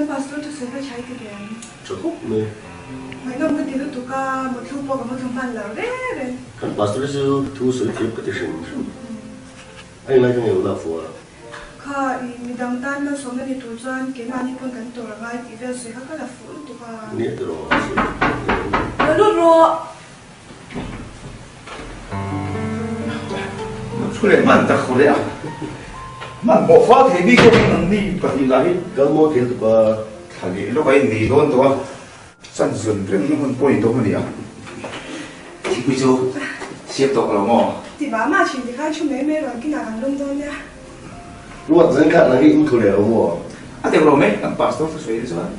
pastor thusawi kha chhai ti ve ang. Tha khawp mai. Ngaihnawm ka ti lutuk a, mutthlu pawh ka muthlu hman lo reng reng. Kan pastor hi chu thu sawi thiam ka ti hrim hrim. A inlai ka ngei lo fu a. Kha i midang tan malsawmna ni tur chuan keimahni pawn kan tur a ngai tih vel sawi kha ka la fuh lutuk a. Nia tiraw a sawi tak tak hle a ni. Lo lut rawh! Thu leh hman tak khawr e a. Hman pawh fal thei bik em ang ni pahnih lah hi. Kal maw thil tupa. Thla leh lawk a in nei dawn tawh a. Chan zun reng na hun pawh in dawm a ni a. Thingpui chu siam tawh lo maw? Ti va mah thin tikhan thu mai mai rawn kinah kan lum dawn nia. Ruat zan khat lang hi in thu leh lo maw? A teuh lo mai, kan pastor thusawi te chuan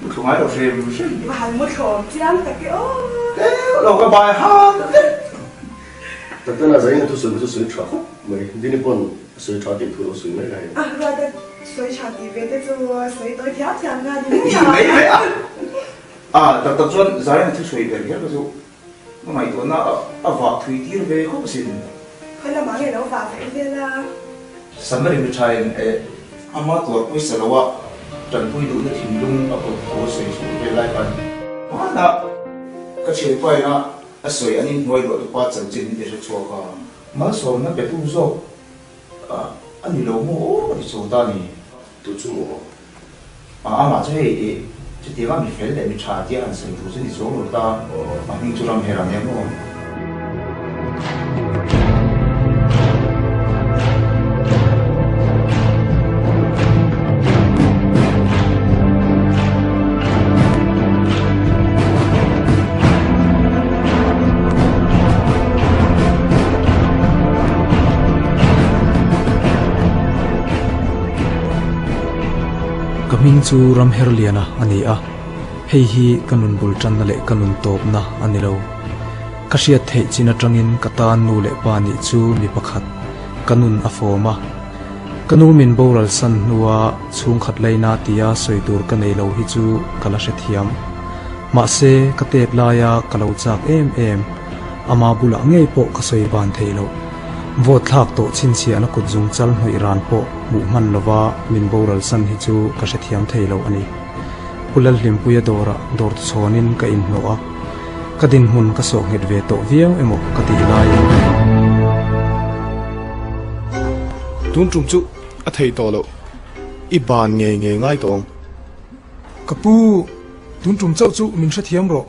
mu thlu ngai lo hrem hrem. Va han mu thlawm chiang tak e aw. Teuh lo ka bai han vek. Taktan a zain a thusawi kha chu sawi tha khawp mai, Dini pawn a sawi tha tih thu lo sawi mai lai. A Ruat a sawi tha tih ve te chu sawi tawi thiam thiam nga ni mai a. Mai mai a. A tak tak chuan zain a thusawi ber kher kha chu ka ngaihtuahna a vah thui tir ve khawp asin. Khawi lamah nge lo vah ve vel a? Samari mithain e ama tuarpui sa lo a tanpui duhna thinlung a pawt thu a sawi chhuah vel lai khan hmanah ka thianpaina a sawi an inhnuai luah tupa chanchin min ti hre chhuak a. Malsawmna petu zawk a ni lo maw aw ka ti chho ta a ni. Tu chu maw? A amah chu hei i chutianga mi fel leh mi tha tia han sawi tur chu ni chuang lo ta, a hming chu ram her ang em aw. Ka hming chu Ramherliana a ni a, hei hi ka nun bul tanna leh ka nun tawpna a ni lo. Ka hriat theih chin atangin ka tan nu leh pa nih chu mi pakhat ka nun a fawm a. Ka nu min boral san hnua chhungkhat laina tia sawi tur ka nei lo hi chu ka la hrethiam. Mahse, ka tet laia ka lo chak em em, ama bulah ngei pawh ka sawi ban thei loh. Vote thlak tawh chhinchhiahna kut zung chal hnawih ran pawh hmuh hman lova min boral san hi chu ka hrethiam thei lo a ni. Pu Lalhlimpuia dawrah dawr tuchhawnin ka inhnawh a, ka dinhmun ka sawh nghet ve tawh viau emaw ka tih laiin. Tun tum chu a thei tawh loh, i ban ngei ngei ngai tawh ang. Ka pu, tun tum chauh chu min hrethiam rawh.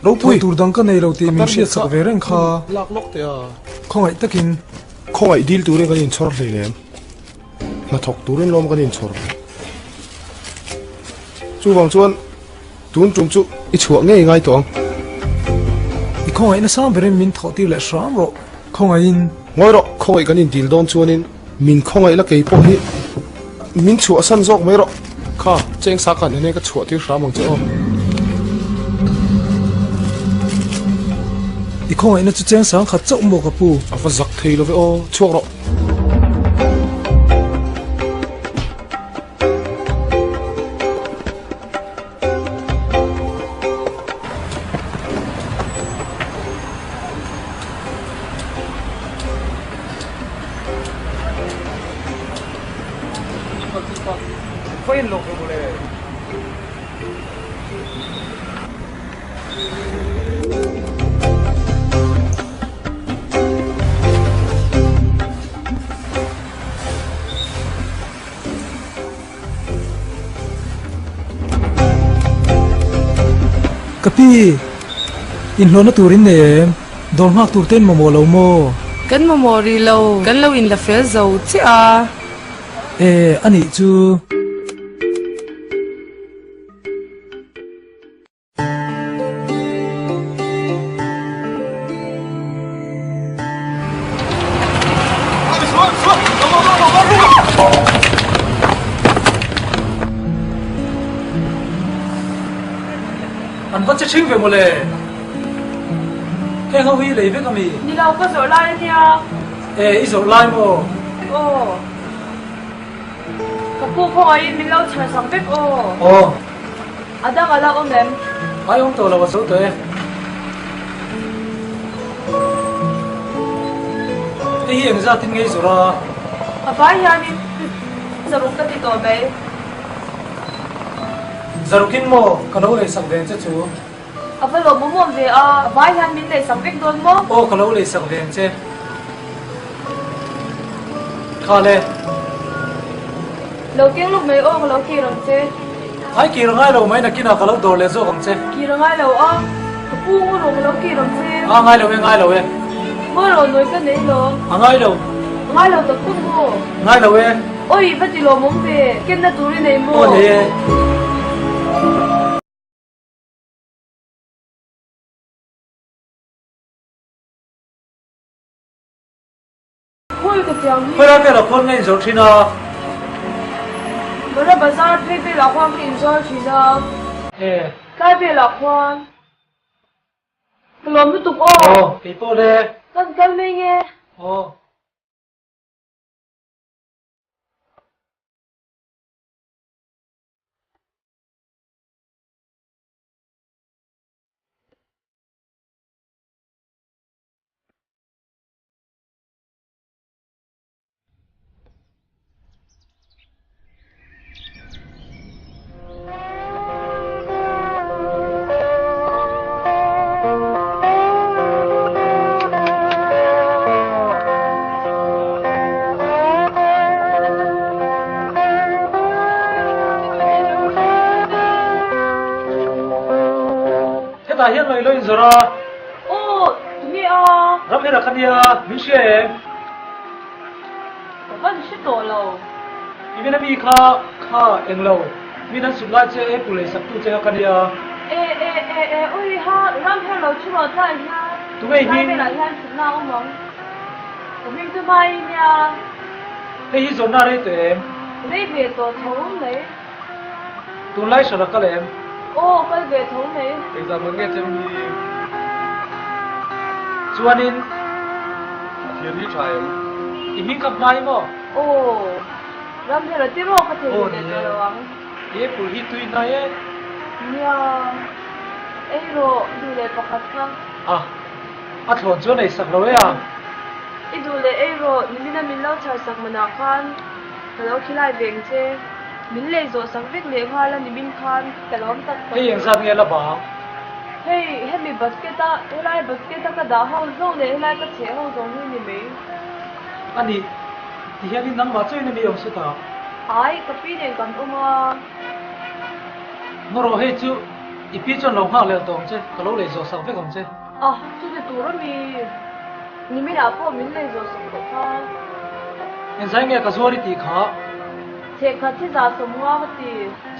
Ropui tur dang ka nei lo tih min hriatsak ve reng kha. Lak lawk teh a. Khawngaih takin. Khawngaih dil turin kan inchhawr hleinem. Hnathawk turin lawm kan inchhawr. Chuvang chuan tun tum chu i chhuah ngei ngai tawh ang. I khawngaih nasa berin min thawh tir leh hram rawh. Khawngaihin. Ngawi rawh, khawngaih kan indil dawn chuanin min khawngaih la kei pawh hi min chhuahsan zawk mai rawh. Kha, cheng sa khan enge ka chhuah tir hram ang che aw. I khawngaihna chu cheng sang khat chauh maw ka pu? A va zak thei lo ve aw, chhuak rawh. Ka pi, inhlawhna tur in nei em? Dawr nghak tur te in mamawh lo maw? Kan mamawh rih lo, kan lo inla fel zo chiah a. E, a nih chu. An va che ṭhing ve mawle. Heng ho hi lei vek a mi? Ni lo, ka zawrh lai a nia. E, i zawrh lai maw? Aw. Ka pu khawngaihin min lo chhar sak vek aw. Aw. A dang a la awm em? Ai awm tawh lo a zo tawh e. Hei hi engzat in ngei zawrh a? A vai hianin zaruk ka ti tawh mai. Zarukin maw ka lo leisak veng che chu? A va lawmawm awm ve a, a vai hian min leisak vek dawn maw? Aw ka lo leisak veng che. Kha le. Lo keng lawk mai aw ka lo kir ang che. Ai kir a ngai lo mai nakinah ka lo dawr leh zawk ang che. Kir a ngai lo a, ka pu ngaw rawh ka lo kir ang che. A ngai lo e ngai lo e. Ngaw rawh nawi ka nei lo. A ngai lo. A ngai lo tak tak maw? Ngai lo e. Oi va ti lawmawm ve, kenna tur i nei maw? Aw nei e. Khawi ka tiang hi. Khawi lai velah khuan nge inzawrh thin a? Bara bazar phei velah khuan ka inzawr thin a. E. Tlai velah khuan. Ka lawm lutuk aw. Aw, kei pawh le. Kan kal mai nge. Aw. Hetah hian lo i lo inzawrh a. Aw, tunge a? Ram hera ka nia, min hria em? Ka van hre tawh lo. I min ami kha, kha eng lo. Min an sut lai che e pu lei sak tu che kha ka nia. E e e e ui ha, ram her lo thu rawh tlai hian. Tunge i hming? Tlai velah hian thutna a awm ang. Ka hming chu hmai i nia. Hei hi zawnna rei tawh em? Rei ve tawh tho mai. Tunlai hran a kal em? Aw, kal ve tho mai. Engzah man nge chem hi? Chuanin. A thir hi tha em? I hming kha hmai maw? Aw, ram hera ti rawk ka thei ve leh tawh lo ang. I apple hi tui hnai e. Nia, ei rawh duh leh pakhat kha. A, a thlawn chuan ei sak lo e a. I duh leh ei rawh, nimina min lo chhar sak manah khan ka lo khilai veng che. Min lei zawh sak vek leh nghal a ni min khan ka lawm tak tak. Hei engzat nge la bang? Hei hemi basket a helai basket a ka dah ho zawng leh helai ka chheh ho zawng hi ni mai. A nih, ti hian in nangmah chauhin a mi awm sut a? Ai, ka pi nen kan awm a. Ngaw rawh hei chu i pi chuan lo nghak leh tawh ang che, ka lo lei zawh sak vek ang che. A, chuti tur a mi. Niminah pawh min lei zawh sak tawh kha. Engzai nge ka zuar i tih kha? Chhehkhat hi 150 ka ti.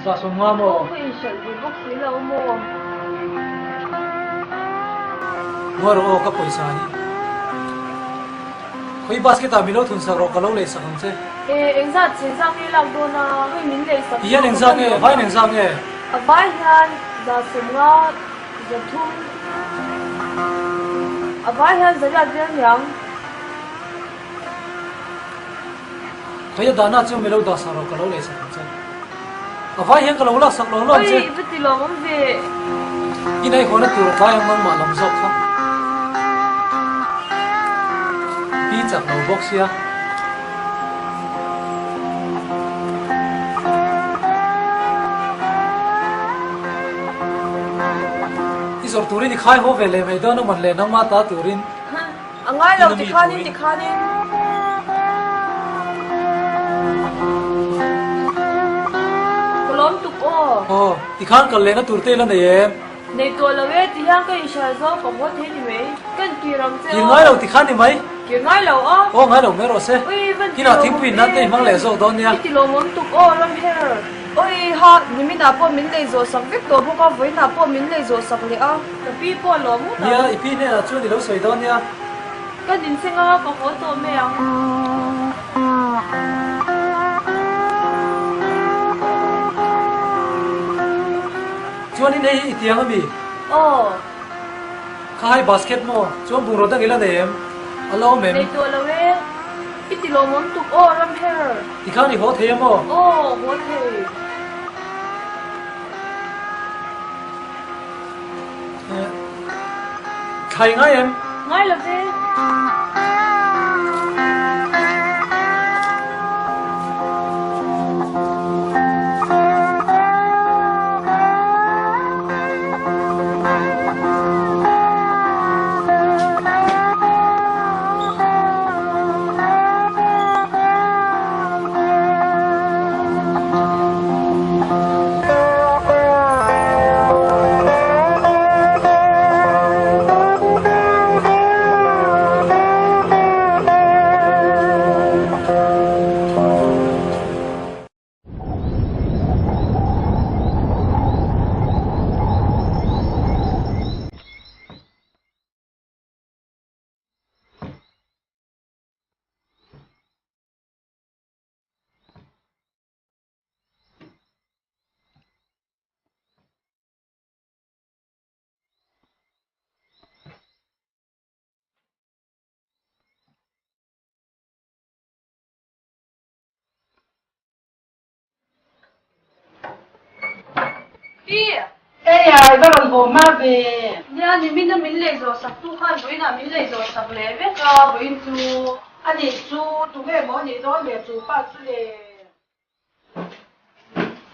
150 maw? Aw ka inhralh duh bawk si lo maw? Ngawi rawh aw ka pawisa hi. Khawi basket ah min lo thun sak rawh ka lo lei sak ang che. E engzat chhe zak nge lak dawn a? Khawi min lei sak Ti hian engzat nge? Vaiin engzat nge? A vai hian 150, 300. A vai hian zariat vel niang. Khaia dahna chu mi lo dah sak rawh ka lo lei sak ang che. A vai hian ka lo lak sak lo lo ang che. Oi, va ti lawm awm ve. I nei hawn a tur a tlai ang nangmah lam zawk kha. Pi chak lo bawk sia. I zawrh turin i khai haw ve leh mai dawn a man leh nangmah ta turin. A ngai lo tikhanin tikhanin. Ka lawm tuk aw. Aw, tikhan kal lehna tur te ila nei em? Nei tawh lo e, tihian ka inhrial zo ka haw thei ni mai. Kan kir ang che aw. Kir ngai lo tikhan ni mai. Kir ngai lo aw. Aw ngai lo mai rawh se. Ui, van ti Kinah lawmawm thingpui in nan te i hmang leh zawk dawn nia. I ti lawmawm tuk aw, ram her. Ui ha, niminah pawh min lei zawh sak vek tawh bawk a, vawiinah pawh min lei zawh sak leh a. Ka pi pawh a lawm ngawt ang. Nia, i pi hnenah chuan i lo sawi dawn nia. Ka nincheng anga ka haw tawh mai ang. Chuanin hei hi i tiang ami? Aw. Kha hai basket maw? Chuan bungraw dang i la nei em? A la awm em? Nei tawh lo e. I ti lawmawm tuk aw, ram her. Tikhan i haw thei a maw? Aw, haw thei. Thlai ngai em? Ngai lo ve. Pi! Ei a, i va rawn haw hma ve. Nia, nimina min lei zawh sak tu khan vawiinah min lei zawh sak leh vek a, vawiin chu. A nih chu, tunge maw a nih dawn le chu pa chu le.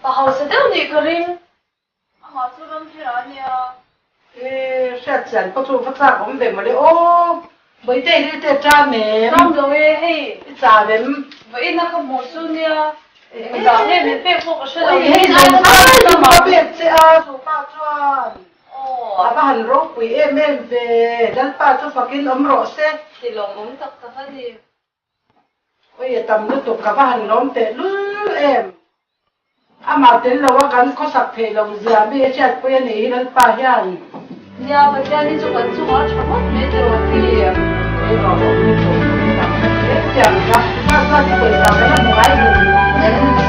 Pa hausa deuh nih ka ring. Amah chu ram hera a nia. E, hriat chian pawh chu va chak awm ve mawle aw. Bawihte i ril te ṭam em? Ṭam lo e, hei. I chau em? Vawiin a ka hmuh chu nia. Engdah nge min pek pawh ka hre lo. Oi, hei zan zai lam a pek che a, chu pa chuan. Aw. A va han ropui em em ve, Lalpa chu fakin awm rawh se. Ti lawmawm tak tak a ni. Oi a tam lutuk ka va han lawm teh lul em. Amah tel lo a kan khawsak theih loh zia mi a hriatpui a nih hi Lalpa hian. Nia, Pathian hi chu kan chungah a tha ngawt mai teh rawh ti. Ei rawh awm lutuk tam ka ti em chiang ka pa chuan i pawisa ka la hmu ngai lo. Hlim duh hle.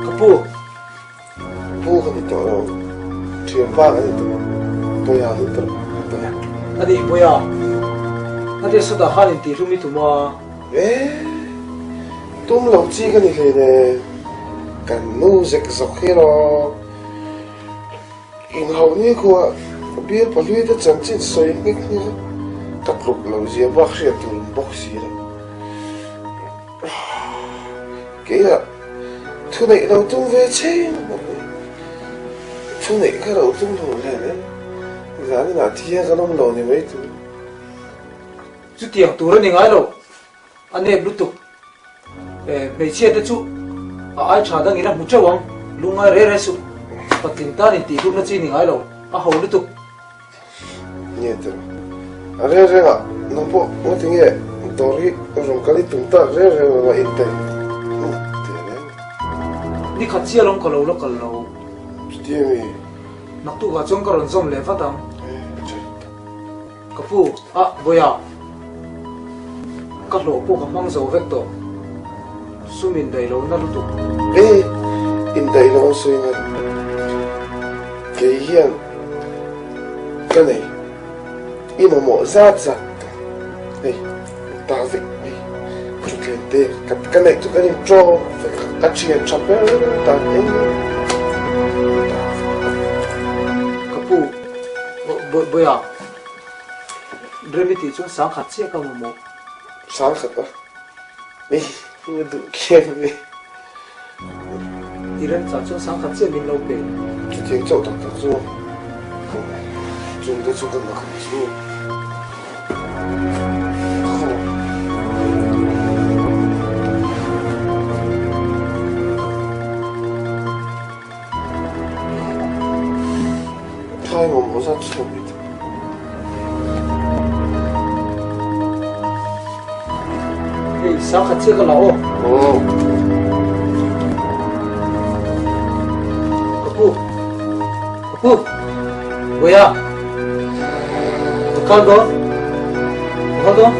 Ka pu. Pu ka ni tawh lo. Thianpa ka ni tawh. Bawiha hi tawh. Bawiha. A nih Bawiha. A te sawtah khan intihhlum i tum a. E, tum lo chi ka ni hlei ne. Kan nu zek zawk hi rawh. Inhauh ni khua bial pahlui te chanchin sawi nghek nghek a, ka tluk lo zia bak hriat tur in bawk si lo. Keiah thu neih lo tum ve cheng bawk ni. Thu neih kha lo tum lo hle hle. Zan inah thi a kan awm lo ni mai tur. Chutiang tur a ni ngai lo. A nep lutuk. Hmeichhia te chu a ai tha dangin a hmu teuh ang, lungngai re re suh. Patling tan in tihhlumna chi ni ngai lo, a ho lutuk. Nge tiraw? A reng reng ah nang pawh ngati nge dawr hi rawn kal i tum tak reng reng anga in peih teh reng. Ni khat chiah lawm ka lo la kal lo. Chutia mi? Naktukah chuan ka rawn zawm leh vat ang. E, a tha. Ka pu, ah, vawiah ka hlawh pawh ka hmang zo vek tawh. Sum indaih lo na lutuk. E, indaih lo ang sawi ngat. Kei hian ka nei. I mamawh zat zat ta. Hei, ta vek mai. Thuthleng te ka neih chu kan inṭawng vek a, ka ṭhian ṭha ber tan eng ta vek. Ka pu, Bawiha, Remi tih chuan sangkhat chiah ka mamawh. Sangkhat a? Ni, ka duh khian mai. I remchah chuan sangkhat chiah min lo pe. Chutiang chauh tak tak chu chung te chu ka la khat chu. Thai mamawh zat chu lo pe. Hei sangkhat chiah ka la aw. Aw. Ka pu. Ka pu. Boya. Ka kal dawn. Ka kal dawn.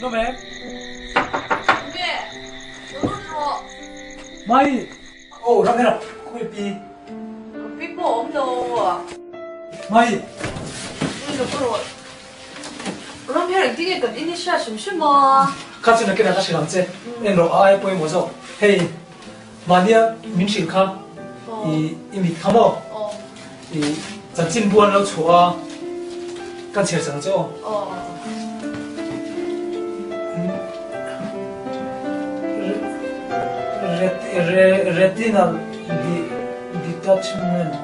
Nawm em? Mai! Aw ram hera khawi pi? Ka pi pawh awm lo a. Mai! Ui lo ka rawh. Ram hera engtin nge kan in i hria hrim hrim a? Kha chu nakin ah ka hrilh ang che. En rawh a aia pawimawh zawk. Hei mahnia min hrilh kha i i mit kha maw? I chanchin bu an lo chhuah a, kan chhiar chang che aw. Retinal detachment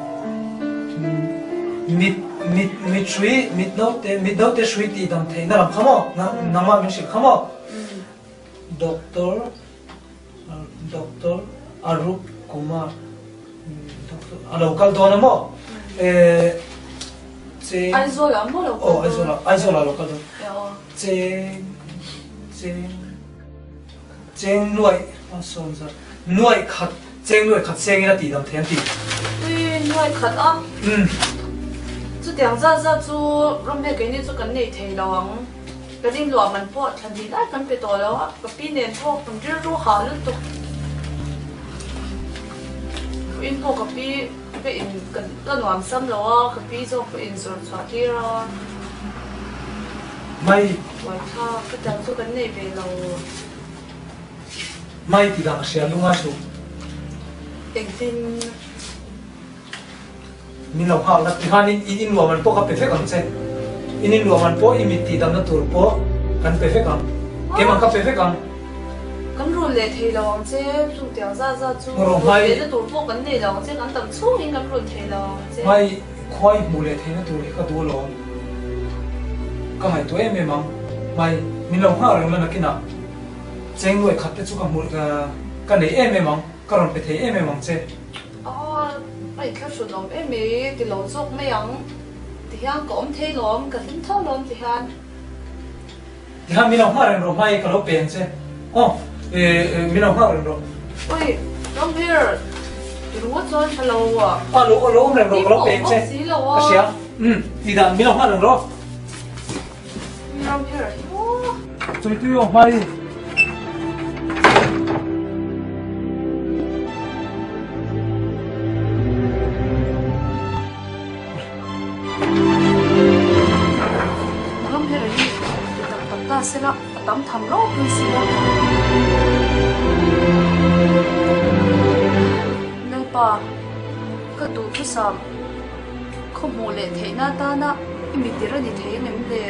mit mit mit hrui mit naute mit naute hrui tih dam theihna lam kha maw nangmah min hrilh kha maw Doctor Doctor Arup Kumar A lo kal dawn a maw? Cheng Aizawl ah maw lo kal dawn? Aw Aizawl ah Aizawl ah lo kal dawn. Cheng cheng cheng nuaih a sawm zat nuaih khat cheng nuaih khat sengin a tih dam thei an ti. Ui nuaih khat a? Umm. Chutiang zat zat chu ram he keini chu kan nei thei lo ang. Kan inluah man pawh thla hnih lai kan pe tawh lo a, ka pi nen pawh kan rilru hah lutuk. In pawh ka pi ka in ka nuam sam lo a, ka pi zawk ka inzawrh chhuah tir a. Mai. Uaithla ka tiang chu kan nei ve lo. Mai ti dang hria lunga suh. Engtin. Min lo nghak la tikhan in in inluah man pawh ka pe vek ang che. In inluah man pawh i mit tih damna tur pawh kan pe vek ang. Keimah ka pe vek ang. Kan rul leh thei lo ang che, chung tiang zat zat chu rul lehna tur pawh kan nei lo ang che, kan tam chhungin kan rul thei lo ang che. Hmai khuai hmuh leh theihna tur hi ka duh alawm. Ka ngaihtuah em em ang. Hmai min lo nghak reng la nakinah cheng nuaih khat te chu ka hmuh ka nei em em ang, ka rawn pe thei em em ang che. Aw, a inthlahrun awm em mai, ti lo zawk mai ang. Ti hian ka awm thei lawm, ka hlim tho lawm ti hian. Ti hian min lo nghak reng rawh hmai ka lo pe ang che. Aw, min lo nghak reng rawh. Ui, come here, ti ringawt chuan ka lo. A lo lo awm reng rawh, ka lo pe ang che. Ka hria, umm, ti dan min lo nghak reng rawh. Come here, aw. Chawitui aw hmai. Ram her hi ti tak tak ta sela a tam tham ropui sia. Lalpa, ka duhthusam khaw hmuh leh theihna atana i mitir a ni thei angem le?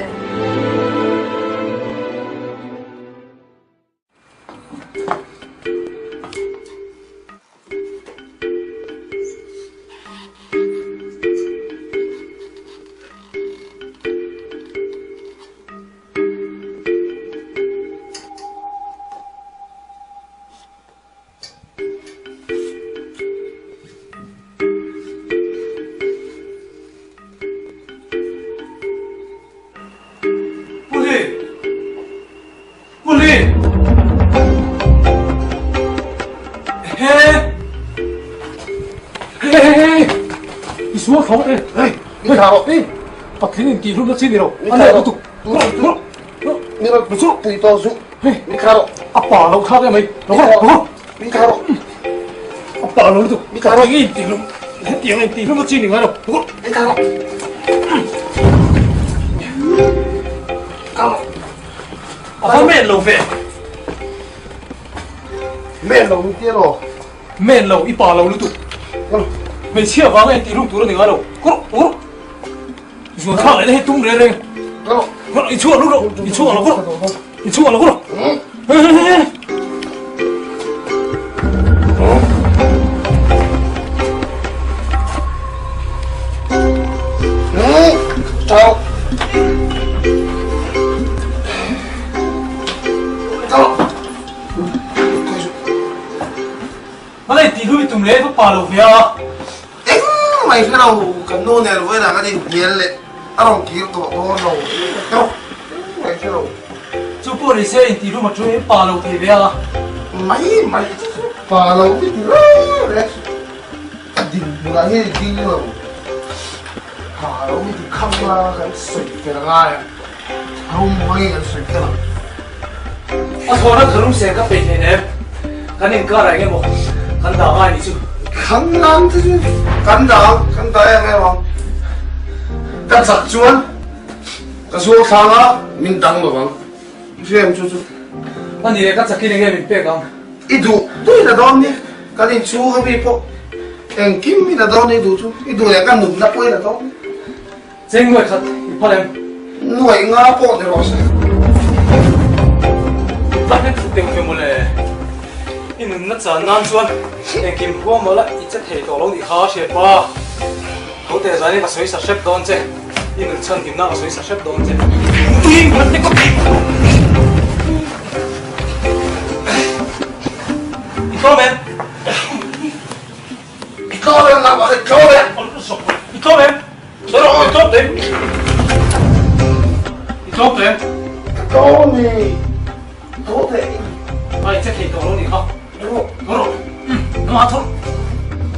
Sual thlawh e. Hei, mi thlah rawh. Hei, patling in tih hlumna chi ni lo. A nep lutuk. Mi rawn pui tawh suh. Mi thlah rawh. A pa lo thlak emai. Lo kawr, lo kawr. Mi thlah rawh. A pa lo lutuk. Mi thlah rawh. Patling in tih hlum. Hetiang in tih hlumna chi ni ngai lo. Lo kawr. Mi thlah rawh. A va men lo ve. Men lo mi tia lo. Men lo, i pa lo lutuk. Hmeichhia vanga intih hlum tur a ni ngai lo. Kawr, kawr. Zuan thlak leh na hei tum reng reng. Kawr, i chhuak lut rawh, i chhuak lo kawr. I chhuak lo kawr. Hei hei hei. Chau. Chau. Hmanei tih hlui tum leh va pa lo ve a. Eng mai hre lo, kan nu nen vawiinah kan inhnial leh a rawn kir tawh dawn lo. Eng mai hre lo. Chu pawh ni se intih hlum a chu in pa lo thei ve a. Mai mai pa lo hi ti reng reng suh. A din hmunah hian i ding lo. Pa lo hi ti kham la kan sawi fel ngai a. Rum mai kan sawi fel ang. A thawhna tharum sen ka peih hlein em? Kan inkar ah engemaw kan dah ngai nih chu. Kan dang te chu kan dang, kan dah em em ang. Ka chak chuan ka zuang thlang a, min dang lo vang. I hria em chu chu? A ni e, ka chakin enge min pek ang? I duh duh in a dawn ni, kan inchhung a mi pawh engkim in a dawn ni duh chu, i duh leh ka nunna pawh in a dawn ni. Cheng nuai khat i phal em? Nuai nga pawh ni rawh se. Va hnek thut teng ve mawle. I nunna chan nan chuan engkim huam mawla i che thei tawh lo nih kha hriat pa. Tho teh zanin ka sawi sa hrep dawn che. I nun chhan himna ka sawi sa hrep dawn che. Tui va hnek thut. I tlawm em? I tlawm em? Nangmah kha i tlawm em? I tlawm em? I tlawm em? I tlawm em? Ka tlawm e. Tho teh. Ai che thei tawh lo nih kha. Tho rawh. Nangmah tho.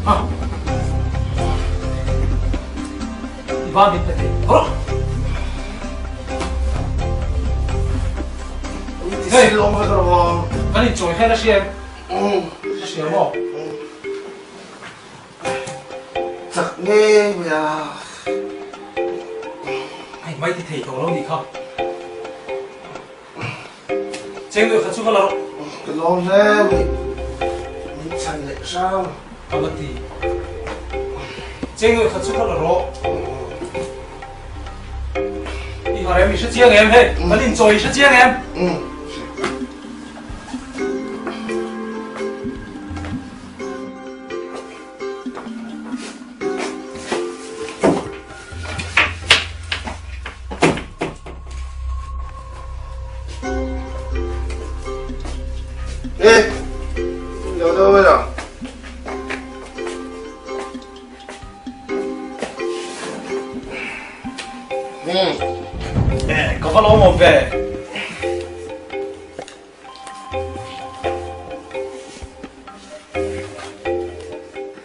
Ha. I va min pe thei. Tho rawh. Hei, lawm vek rawh. Kan inchawi hian a hria em? A hria maw? Chak ngei mai a. Hei mai ti thei tawh lo nih kha. Cheng deuh kha chu va la rawh. Ka lawm hle mai. Min chhan leh hrang. Ka va ti. Cheng deuh kha chu va la rawh. I har em i hre chiang em hei? Kan inchawi i hre chiang em? Ê, đâu đâu bây giờ? Ê, có phát một về.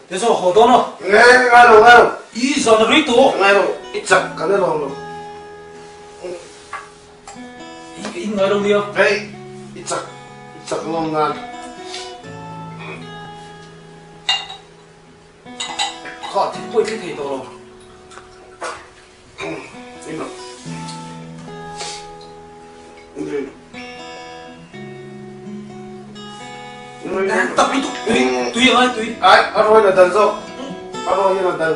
Thế sao hồ đó nó? Nghe, nghe rồi, nghe rồi. Ý giờ nó rít tụ. Nghe rồi, ít chặt cái này rồi. Ý cái in nói đâu đi không? Ê, ít chặt, ít chặt ngon ngon. Khó thì quay cái thầy đồ rồi. Tui ang ai tui. Ai, a rawi na dal zawk. A rawi na dal.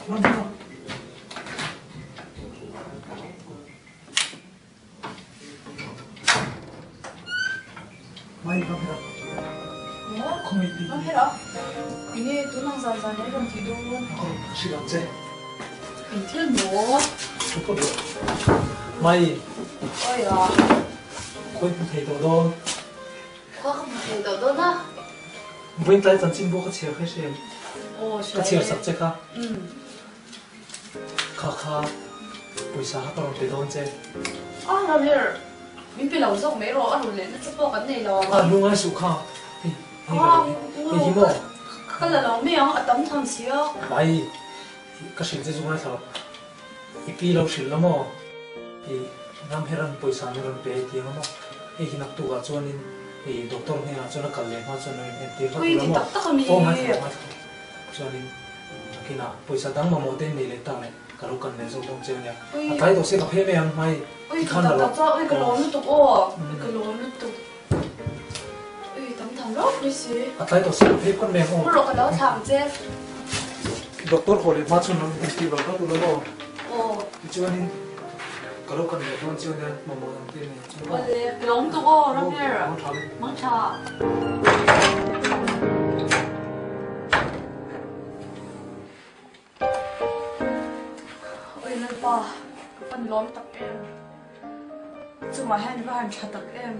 Hmanhmawh. Mai ram hera. Khawngaih tih. Ram hera? Enge tun ang zan zan leh rawn tih dawn? Aw, ka hrilh ang che. Eng thil maw? Thu phawt rawh. Mai. Awi a. Khawi hmu thei tawh dawn? Khua ka hmu thei tawh dawn a. Vawiin tlai chanchin pawh ka chhiar kha i hria em? Aw, hria e. Ka chhiar sak che kha. Kha kha pawisa kha ka rawn pe dawn che. A Ramir, min pe lo zawk mai rawh, a rawn leh na che pawh kan nei lo ang. A lungai suh kha, hei hei ka lo hei hi maw? Ka la lo mai ang, a tam tham si a. Mai, ka hrilh che chu ngaithla lo, i pi lo hrilh la maw? I Ramheran pawisa min rawn pe ti ang a maw? Hei hi naktukah chuanin i doctor hnenah chuan a kal leh hma chuan lo in entir vat ula maw? Aw ngaithla lo ngaithla lo chuanin. Nakinah pawisa dang mamawh te nei leh ta leh ka lo kan leh zawk dawn che ania. A tlai tawh se ka phe mai ang hmai Ui tikhan la tak lo. tak chuan ui ka lawm lutuk aw ui ka lawm lutuk ui tam tham reuh mai si. A tlai tawh se ka phe phawt mai ang aw. Hmu rawh ka lo thlah ang che. Doctor haw leh hma chhun lo in ti vat vat ula maw? Aw. Tichuanin ka lo kan leh dawn che ania mamawh dang te nei chu aw. Awle ka lawm lutuk aw Ramir. Mang tha le. Mang tha. Oi Lalpa, ka pan lawm tak em. Chungah hian i va han tha tak em.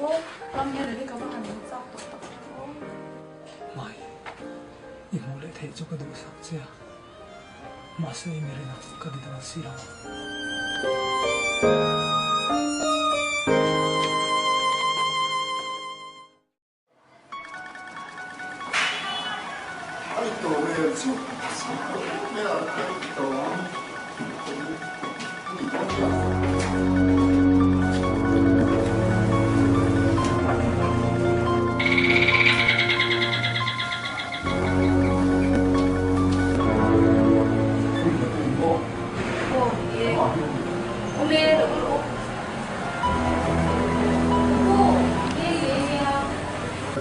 Aw, ram hian hi ka va han hmu chak tawh tak em aw. Mai, i hmuh leh theih chu ka duhsak che a. Mahse i mirin a ka ti dawn si lo. Ai to vel chu ai to ang.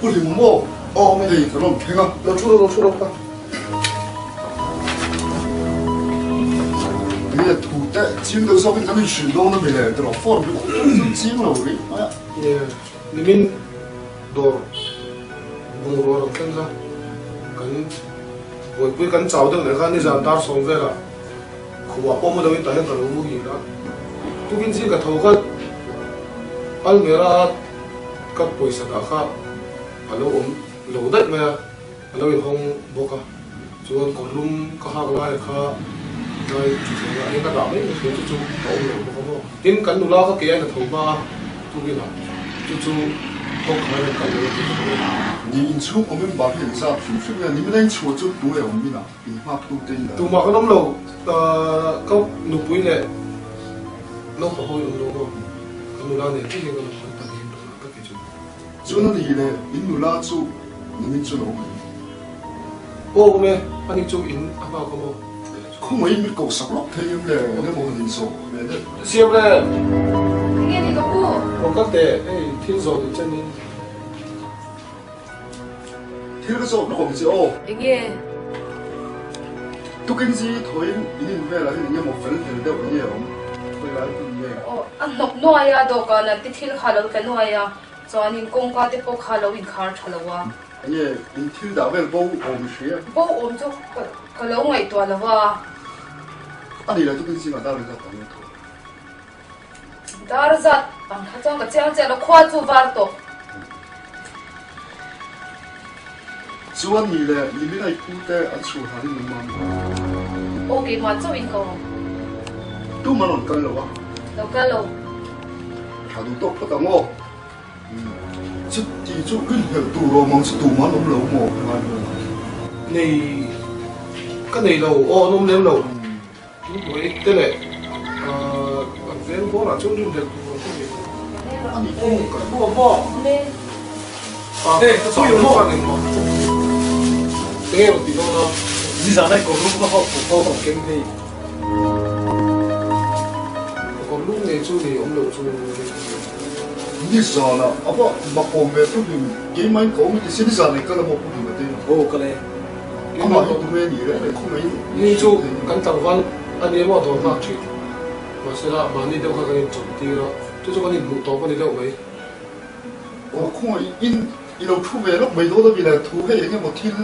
Pu Hlim maw? Aw hei ka rawn thleng a. Lo thu rawh, lo thu rawh ka. Nia thu te ching deuh zawkin kan inhrilh dawn a mi le ti rawh phone ringawt chu ching lo rih mai a. Nia nimin dawr bungrua rawn thleng kha kan buaipui kan chau deuh leh kha nizan dar sawm velah khumah pawh mu loin tah hian ka lo muhil a tukin zing ka tho kha almera ka pawisa dah kha a lo awm lo daih mai a. A lo inhawng bawk a, chuan kawrlum ka hak lai kha tlai thuthleng ah hian ka dah mai mai thin chu chu ka awm lo bawk a maw. Tin, kan nula ka ke a na tho hma a, tukin ah chu chu kawngkhar a rawn kal lo a tih ka hmu a. Ni inchhung awm in bar hi an zat hrim hrim a, ni min a inchhuah chu tunge awm min ah in nghak tu te in. Tumah kan awm lo, ka nupui leh naupang ho in awm lo maw, kan nula nen chiah hian kan awm kan pahnih in tunah tak hi chu. Chuan a ni le, in nula chu nimin chu lo awm em? Aw awm e, ani chu in a nghak awm aw. Khawngaih mit ko sak lawk thei em le, eng emaw han inzawh ve deuh. Siam le! Enge ni ka pu? Aw kal teh, hei thil zawh ni chen in. Thil ka zawh lawk awm che aw. Enge? Tukin zi thawiin in in velah hian eng emaw fel hlel deuh enge awm? Khawi lai hun nge? Aw, a hnawk nuai a, dawhkan ah te thil kha lo tla nuai a. Chuanin kawngka te pawh kha lo inkhar tha lo a. Enge in thil dah vel bo awm i hria? Bo awm chu ka lo ngaihtuah lo a. A ni lo tukin zingah dar zat ang tho. Dar zat ang kha chuan ka chiang chiah lo, khua chu var tawh. Chuan ni le nimin a i pu te an chhuah hlanin nangmah mi? Aw keimah chauh in ka awm. Tum an rawn kal lo a? Lo kal lo. Tha duh tawk phawt ang aw. Chuti chu rinhlelh tur awm ang chu tumah an awm lo maw ka ngai hlawm ang. Nei ka nei lo aw an awm lem lo. Tupui te leh an veng bawrah chuan rinhlelh tur awm ka nei lo. Ani pawh ka pu awm maw? Ka pui awm maw? Enge rawn ti dawn a? Nizan ai kawrlum ka hawk pawh ka keng hei. Kawrlum nei chu nei awm loh chu. Nizana a va mak awm ve Pu Hlim, keimah in ka awm i ti si nizan ei kal a maw Pu Hlima te? Aw kal e. Amah hi tunge ni reng reng khawngaih in? Ni chu kan tlangval a ni emaw a dawr nghak thin. Mahsela mahni deuh kha kan inchawm tir a, chu chu kan inhmuh tawp a ni deuh mai. Aw khawngaih in i lo thu ve lawk mai dawn a mi le, thu hei eng emaw thil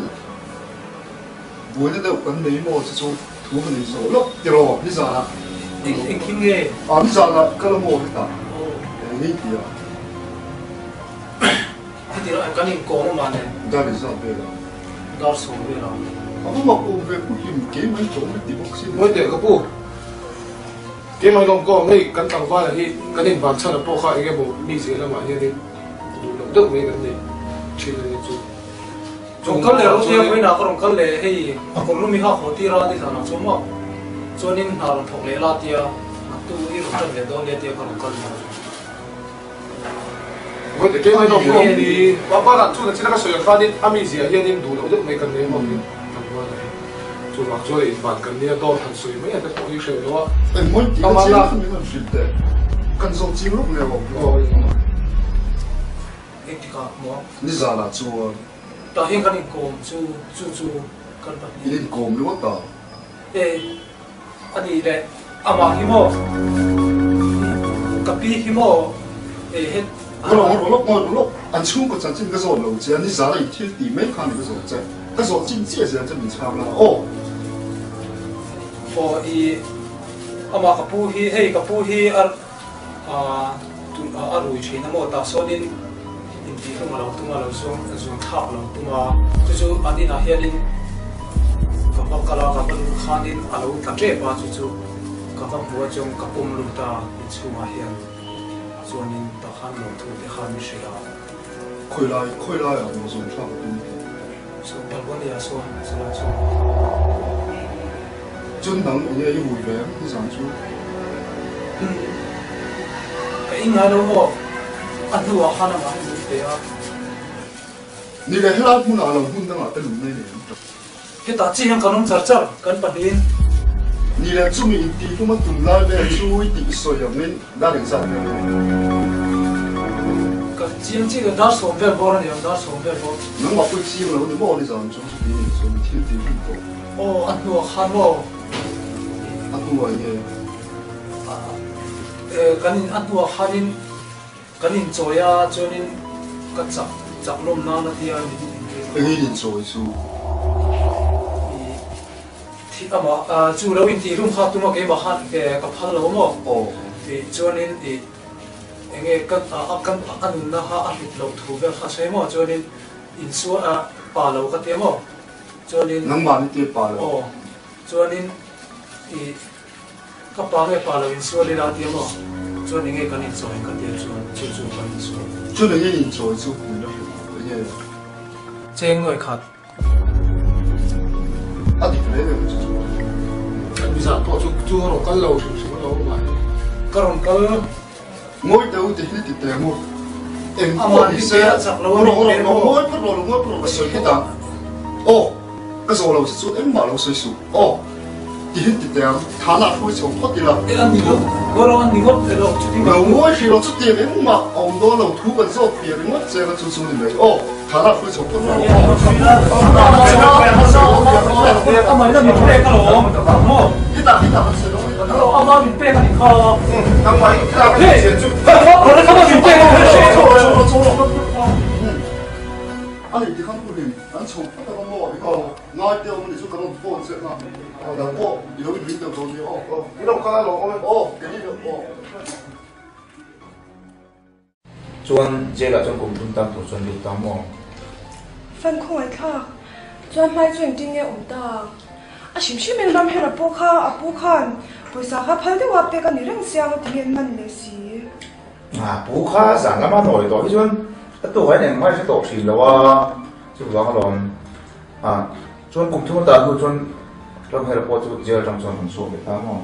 buaina deuh kan nei maw chu chu thu ka nei zawh lawk tiraw nizanah. Eng eng thil nge? Ah nizanah ka la maw hetah eng nge tia. Heti lah kan inkawm a mah le. Dar inzat vel a. Dar sawm vel a. A va mak awm ve pu hlim keimah in tlawm ti bawk sin. Ngawi teh ka pu. Keimah in awmkawm hei kan tlangvala hi kan invan chhan a pawh kha eng emaw mi zia lamah hianin duh loh deuh mai kan nei thin a nia chu. Rawn kal leh rawh tia vawiinah ka rawn kal leh hei a kawr lum i hak haw tir a nizanah chuan maw chuanin hna rawn thawk leh la tia naktu i rawn tan leh dawn nia tia ka rawn kal nia. Vawi te keimah in awmkawm ni Barbara chu nachina ka sawi ang khanin a mizia hianin duh loh deuh mai kan nei maw ni tlangvala hi. Chuvang chuan invan kan nia dawr han sawi mai a te pawh hi hreh lo a. Engmawi tih a chiang kha min rawn hrilh teh. Kan zawh ching lawk leh awm lo. Engtikah maw? Nizanah chuan. Tah hian kan inkawm chu chu chu kan pahnih. In inkawm ringawt a? E, a nih leh amah hi maw? Ka pi hi maw? E het. Ngawi rawh, ngawi rawh, ngawi rawh. An chhungkaw chanchin ka zawt lo che a, nizanah in thil tih mai khan ka zawt che. Ka zawh chin chiah zel che min chhang la aw. Aw i amah ka pu hi hei ka pu hi a a rui thin a maw tah sawnin intihhlum a lo tum a lo zuang zuang thlak a lo tum a chu chu an inah hianin ka va kal a ka va luh khanin a lo tla tep a chu chu ka va hmu a chuan ka pawm lut a inchhungah hian chuanin tah khan lawmthu te khan min hrilh a. Khawi lai khawi laiah maw zuang thlak a tum tih? Saw balcony ah sawn saw chu. Chun dang enge i hui ve ang nizan chu? Umm ka in ngai lo maw? A hnuah khan amah hi min pe a. Ni leh helai hmunah lo hmun dangah te lung nei nei ang tawh. Hetah chi hian kan awm char char kan pahnihin. Ni leh chumi intihhlum a tum lai vel chu i tih i sawi angin dar engzat vel a ni? Ka chiang chiah lo, dar sawm vel bawr a ni ang, dar sawm vel bawr. Nangmah pawh i chiang lo a ni maw nizan chu chuti ni chuan mi thil tih hlum tawh. Aw a hnuah khan maw? A hnuah nge? Kan in a hnuah khanin Kan inchawi a, chuanin ka chak chak lawm nan a tia min inrin. Engin inchawi chu? I thi amah chu lo intih hlum kha tuma keimah khan ka phal lo maw? Aw. I chuanin i enge ka a kan a nunna kha a hlut loh thu vel kha a sawi maw? Chuanin insual a pa lo ka tia maw? Chuanin. Nangmah ni te pa lo. Aw. Chuanin i. Ka pa nge pa lo insual ila tia maw? Chuan enge kan inchawi ka tia chuan chu chu kan insual. Chuan enge inchawi chu min la hrilh ang enge? Cheng nuai khat. A dik hle em chu chu? Kan mizah pawh chu chu a rawn kal lo hrim hrim a lo awm ai. Ka rawn kal. Ngawi deuh ti hi ti teh maw? Eng pawh ni se, ngawi rawh ngawi phawt rawh ngawi phawt rawh ka sawi phawt ang. Aw, ka zawh lo che chu engmah lo sawi suh. Aw, ti hi ti teh ang, thana hruai chho phawt ila. E a ni ngawt, ngawi rawh a ni ngawt elo chuti Lo ngawi hrih rawh chutiang engmah a awm dawn lo, thu kan zawt piah ringawt che anga chu chu ni mai. Aw, thana hruai chho phawt rawh. Amah ina min pek alawm, maw? Hetah hetah kan sawi rawh. Amah min pek a ni kha. Nangmah hi thilak a nih chu. A nih tikhan pu Hlim, an chho phawt anga maw i aw ngai te awm a nih chu ka rawn phone che anga nang pawh i lo inring deuh dawn nia aw. I lo kal a lo awm em? Aw, kei ni aw. Chuan jail ah chuan kum thum tan tur chuan lut ta maw? Fan khawngaih thlak chuan hmai chu engtin nge awm ta? A hrim hrim in ram hera pawh kha a pu khan pawisa kha phal deuh a pek a ni reng sia nga tinge an man leh si? A pu kha zan lama nawi tawh hi chuan a tukah hian engmah i hre tawh thin lo a, chuvang alawm. A chuan kum thum a tan hnu chuan ram hera pawh chu jail atang chuan an chhuak leh ta maw?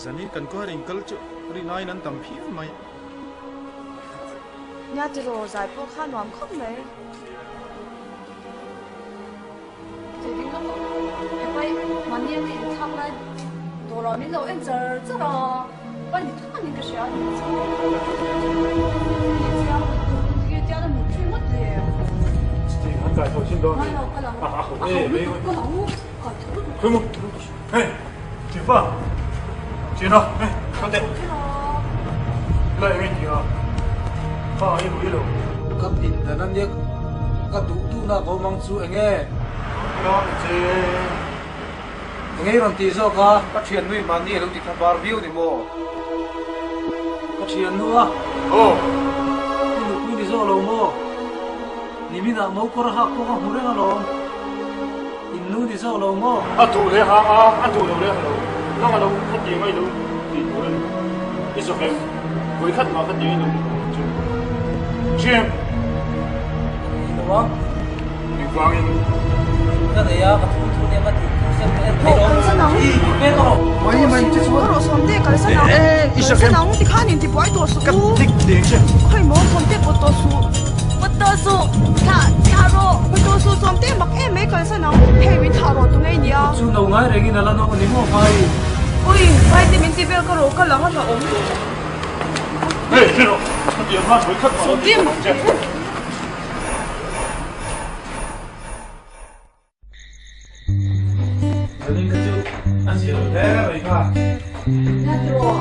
Zanin kan kawr inkal chu rinaiin an tam phian mai. Nia tiraw zai pawh kha nuam khawp mai. Mahni a ka inthlak lai dawrah min lo en char char a, pa ni thut anin ka hria a ni chu. Tinge tiang a mut thui ngawt le. Chutih khan kai tho chin dawn. Ngai lo ka lang. A ho e mai. Ka lang u. Kai tho lutuk. Khawi mu. Hei Chifa. China hei ka teh. Helai eng i ti a. Kha i rui lo. Ka pindan a nia ka duh duhna ka awm ang chu enge? Ka che. Enge i rawn tih zawk a? Ka thiannu i mahni a lo ti thlabar viau ni maw? Ka thiannu a? Aw. I nupui ni zawk lo maw? Niminah mo kawr a hak pawh ka hmu reng alawm. Innu ni zawk lo maw? A duh leh ha a, a duh lo leh ha lo. Nang a lo kha ti ngai lo tih tur a ni. I zawk em? Vawi khat mah kha ti ngai lo tih tur chu. Jim! Ka nei lo a. Engvangin? Ka nei a, ka thu thu nia ka tih thu sem ka en thei lo. I pek rawh. Mai mai che chuan. Ka rawh sawmte kal san ang. I zawk em? Kal san ang tikhan in tibuai tawh suh u. Ka dik ding che. Khawi maw sawmte pawt tawh suh. Pawt tawh suh. Thlah thlah rawh. Pawt tawh suh sawmte mak em mai kal san ang. Hei min thlah rawh tu ngei nia. Chu no ngai rengin a la nawk a ni maw Vai? Ui, Vai te min ti vel ka rawh ka lang a hlauhawm. Hei hre rawh. Ka ti ang khan vawi khat mah lo ti tawh ang che. Zanin kha chu a zia lo hle mai kha. Nia tiraw.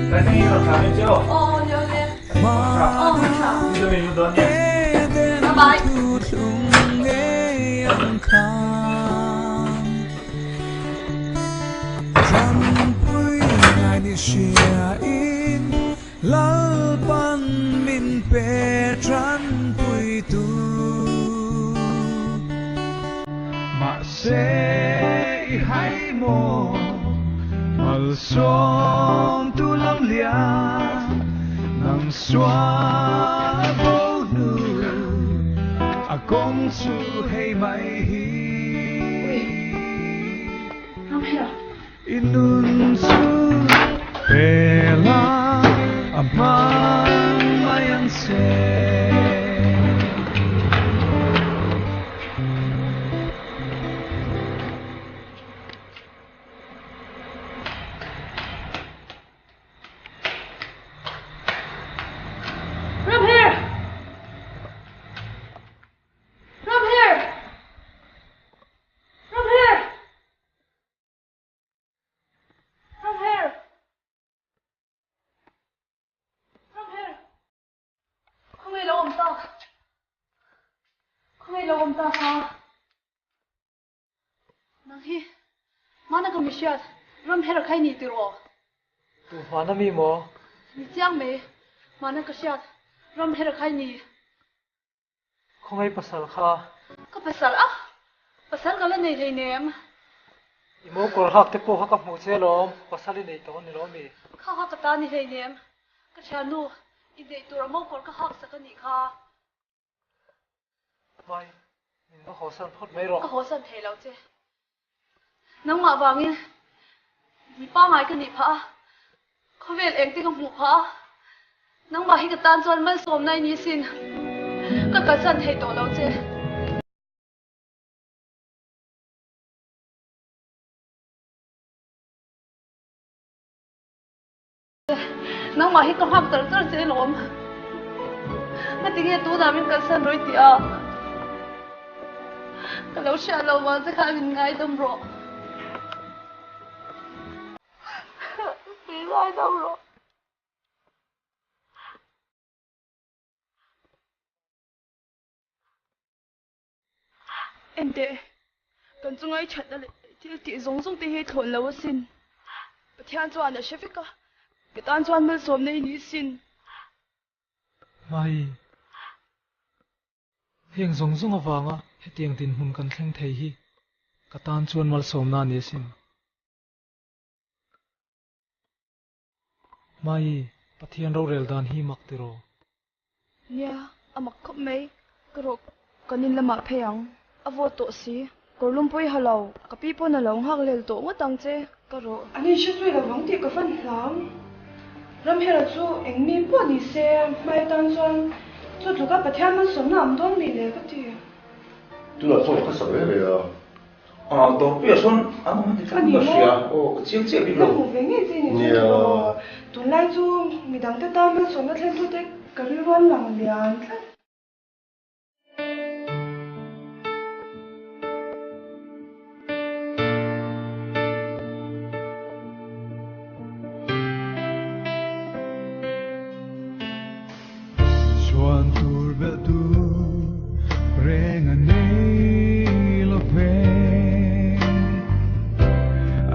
Tlai thleng i rawn thlah mai che aw. Aw aw nia nia. Aw ka tha. Ni dawm in mu dawn nia. Bye bye. Lalpan min pe tanpuitu. Mahse i hai maw malsawm tu lam lian nang sual a bo hnu a kawng chu hei mai hi. I nun chu pe la a hmang mai ang che. Ramher! Ramher! Ramher! Ramher! Ramher! Khawngaih lo awm tak. Khawngaih lo awm tak a. Nang hi mana ka mi hriat Ramher kha i ni tiraw? Tu hmana mi maw? Ni chiang mai, mana ka hriat Ramher kha i ni. Khawngaih pasal kha. Ka pasal a? Pasal ka la nei hleinem. I mo kawr hak te pawh kha ka hmuh che alawm, pasal i nei tawh a ni lo mi? Kha kha ka ta ni hleinem, ka thiannu i neih tur a mo kawr ka hak sak a nih kha. Vai, min va hawsan phawt mai rawh. Ka hawsan thei lo che. Nangmah vangin mi pangai ka nih phah a. Khawvel eng te ka hmuh kha a, nangmah hi ka tan chuan malsawmna i ni sin, ka kalsan thei tawh lo che. Nangmah hi ka nghak char char che alawm. Ngatinge tunah min kalsan rawih tih a? Ka lo hriat loh vang che khan min ngaidam rawh. Min ngaidam rawh. Enteh, kan chunga i thatna leh thil tih zawng zawng te hi thlawn lo asin. Pathian chuan a hre vek a, ka tan chuan malsawmna i ni sin. Mai, heng zawng zawng avanga hetiang dinhmun kan thleng thei hi ka tan chuan malsawmna a ni asin. Mai, Pathian rorel dan hi mak tiraw? Nia, a mak khawp mai. Ka rawh kan in lamah phei ang. A vawt tawh si. Kawr lumpui ha lo. Ka pi pawn a lo nghak lel tawh ngawt ang che. Ka rawh. An inhre zui lo vang tih ka van hlau. Ramhera chu eng mi pawh ni se hmai atan chuan chu tluka Pathian malsawmna a awm dawn mi le ka ti. Tunah khaw ka sak reng reng a. Ah, Dawrpuia sawn an awm a ti tlat ka hria. Aw, ka chiang chiah bik lo. Ka hmuh ve ngei che ni chu tiraw. Tunlai chu midangte tan malsawmna thlentute ka rilru an lang lian tlat. Chuan tur belh tur reng a nei lo ve.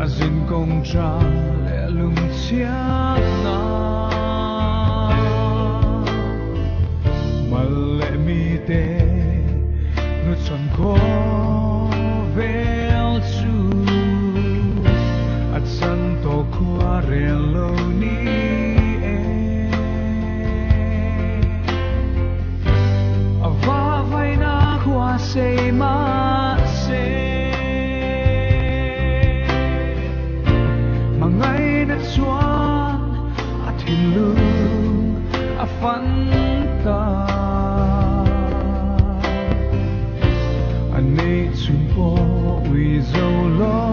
A zin kawng tha leh lungchhiatna mal leh mite hnuchhawn khawvel chu a chan tawh khua rel lo ni e. A va vaina khua sei mah se Hmangaihna chuan a thinlung a fan ta. A neih chhun pawh ui zo lo.